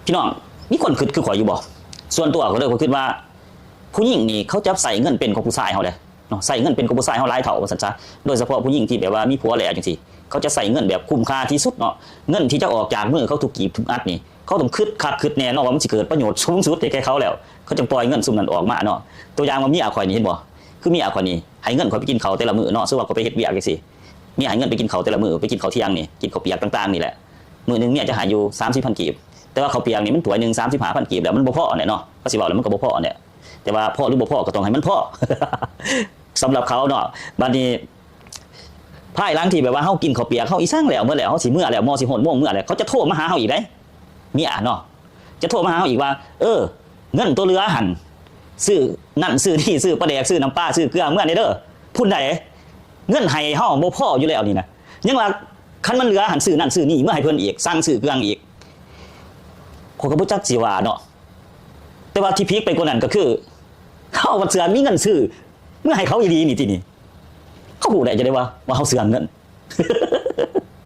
ພີ່ນ້ອງ ມີຄົນຄິດຄືຂ້ອຍຢູ່ບໍ່? ສ່ວນຕົວຂ້ອຍເລີຍ ຂ້ອຍຄິດວ່າ ຜູ້ຍິງນີ້ເຂົາຈະໃຊ້ເງິນເປັນກວ່າຜູ້ຊາຍເຮົາເດ້ເນາະ, ໃຊ້ເງິນເປັນກວ່າຜູ້ຊາຍເຮົາຫຼາຍເທົ່າວ່າຊັ້ນຊະ. ໂດຍສະເພາະຜູ້ຍິງທີ່ແບບວ່າມີຜົວແລ້ວຈັ່ງຊີ້ ເຂົາຈະໃຊ້ເງິນແບບຄຸ້ມຄ່າທີ່ສຸດເນາະ. ເງິນທີ່ຈະອອກຈາກມືເຂົາທຸກກີບທຸກອັດນີ້ ເຂົາຕ້ອງຄິດຄັກຄິດແນ່ເນາະ ວ່າມັນຊິເກີດປະໂຫຍດສູງສຸດແກ່ເຂົາແລ້ວ ເຂົາຈຶ່ງປ່ອຍເງິນຊຸມນັ້ນອອກມາເນາະ. ຕົວຢ່າງວ່າເມຍຂ້ອຍນີ້ ເຫັນບໍ່? ຄືເມຍຂ້ອຍນີ້ ໃຫ້ເງິນຂ້ອຍໄປກິນເຂົ້າແຕ່ລະມື້ເນາະ, ສົມມຸດວ່າຂ້ອຍໄປເຮັດວຽກຈັ່ງຊີ້ ເມຍໃຫ້ເງິນໄປກິນເຂົ້າແຕ່ລະມື້ ໄປກິນເຂົ້າທ່ຽງນີ້ ກິນເຂົ້າປຽກຕ່າງໆນີ້ແຫຼະ, ມື້ໜຶ່ງເມຍຈະໃຫ້ຢູ່ສາມສິບພັນກີບ. ແຕ່ວ່າເຂົ້າປຽກນີ້ມັນຖ້ວຍໜຶ່ງສາມສິບຫ້າພັນກີບແລ້ວ ມັນບໍ່ພໍແຫຼະເນາະ, ກໍຊິເວົ້າແລ້ວມັນກໍບໍ່ພໍແຫຼະ. ແຕ່ວ່າພໍຫຼືບໍ່ພໍກໍຕ້ອງໃຫ້ມັນພໍ ສຳລັບເຂົາເນາະ. ບັດນີ້ ພາຍຫຼັງທີ່ແບບວ່າເຮົາກິນເຂົ້າປຽກເຮົາອີ່ສັງແລ້ວ ໝົດແລ້ວ ເຮົາຊິເມືອແລ້ວ ໝໍຊິໂຮດໂມງເມືອແລ້ວ ເຂົາຈະໂທມາຫາເຮົາອີກເດ້ ເມຍເນາະ, ຈະໂທມາຫາເຮົາອີກວ່າ ເອີ ເງິນຕົວເຫຼືອຫັ້ນ ຊື້ນັ້ນຊື້ນີ້ ຊື້ປາແດກ ຊື້ນ້ຳປາ ຊື້ເກືອເມືອແດ່ເດີ ພຸ້ນໃດ ເງິນໃຫ້ເຮົາບໍ່ພໍຢູ່ແລ້ວນີ້ນະ ຍັງວ່າຄັນມັນເຫຼືອຫັ້ນ ຊື້ນັ້ນຊື້ນີ້ເມືອໃຫ້ເພິ່ນອີກ ສັ່ງຊື້ເຄື່ອງອີກ. ຂ້ອຍກໍບໍ່ຈັກຊິວ່າເນາະ, ແຕ່ວ່າທີ່ພິກໄປກວ່ານັ້ນກໍຄື ເຮົາບັດເຊື່ອມີເງິນຊື້ເມືອໃຫ້ເຂົາອີ່ຫຼີນີ້ຕິນີ້. ເຂົາຮູ້ໄດ້ຈັ່ງໃດວ່າ ວ່າເຮົາເຊື່ອເງິນ? ເ